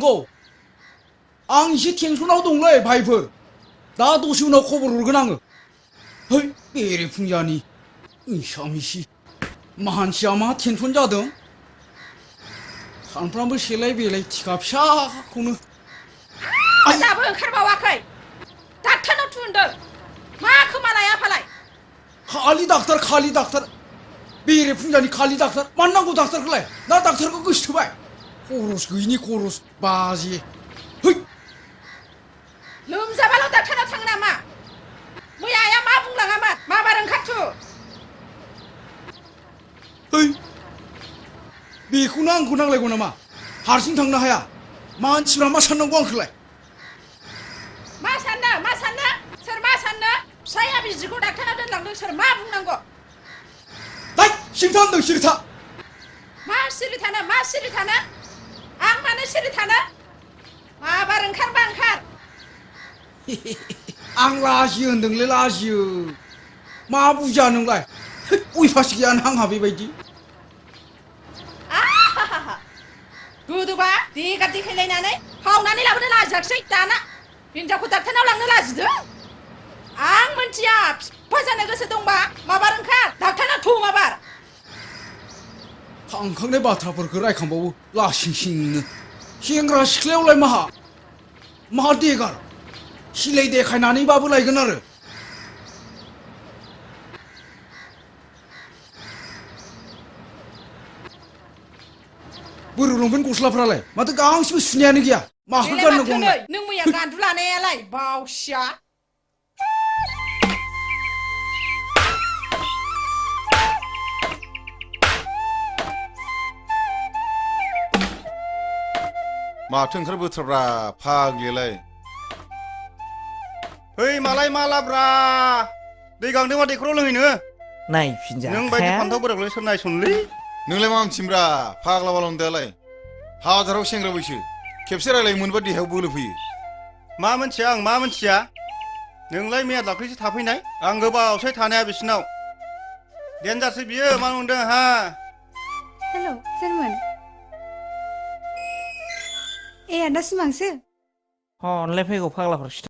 नंगौ आं एसे टेनसनाव दंलै भाइफोर दा दसे उनाव खबर हरगोन आङो है बेरे फुंजानि मिसा-मिसि मानसिया मा टेनसन जादों सानफ्रामबो सेलाय बेलाय टिका फिसाखौनो दाबो ओंखारबावाखै डाक्टारनाव थुनदों मा खोमालाय आफालाय खालि डाक्टार बेरे फुंजानि खालि डाक्टार मानो नांगौ डाक्टारखौलाय ना डाक्टारखौ गोसोथोबाय खरस गैयिनि खरस बाजे है लोमजाबाल' डाक्टारनाव थाङो नामा मैया आइया मा बुंलाङामोन माबार ओंखारथु है बेखौनो आंखौ नांलायगौ नामा हारसिं थांनो हाया मानसिफ्रा मा साननांगौ आंखौलाय मा साननो सोर मा साननो फिसाया बिजिखौ डाक्टारनाव दोनलांदों सोर मा बुंनांगौ दाय सिरिथा होनदों सिरिथा मा सिरि थानो आं मानो सिरि थानो माबार ओंखारबा ओंखार आं लाजियो होनदोंलै लाजियो मा बुजिया नोंलाय उइफास गैयानो आंहा बेबायदि गोदोबा देगा देखायलायनानै खावनानै लाबोनो लाजियाखिसै दाना हिनजावखौ डाक्टारनाव लांनो लाजिदों आं मोनथिया बिफा जानो गोसो दंबा माबार ओंखार डाक्टारनाव थु माबार थांखांनाय बाथ्राफोरखौ रायखांबावो लासिंसिंनो सेंग्रा सिख्लायावलाय माहा देगार सिलाय देखायनानैबाबो लायगोन आरो बोरो लंपेन्ट गस्लाफ्रालाय माथो गांसेबो सुनायानो गैया माखौ गाननांगौ आंलाय नों मैया गान्दु लानायालाय बावसिया माथो ओंखार बोथ्राब्रा फाग्लियालाय है मालाय मालाब्रा दै गांदोंबा दैखराव लोंहैनो नायफिनजा नों बायदि फान्थाव बोराखौलाय सोर नायसनलै नोंलाय मा मिथिमब्रा फाग्ला बालामदायालाय हाजाराव सेंग्रा बैसो खेबसे रायलाय मोनबा देहायाव बोलो फैयो मा मोनथिया नोंलाय मैया दाख्लैसो थाफैनाय आं गोबावसै थानाया बिसिनाव देनजारसो बियो मा मोनदों हा हेल' सोरमोन ए आदा सिमांसो हनलाय फैगौ फाग्लाफोर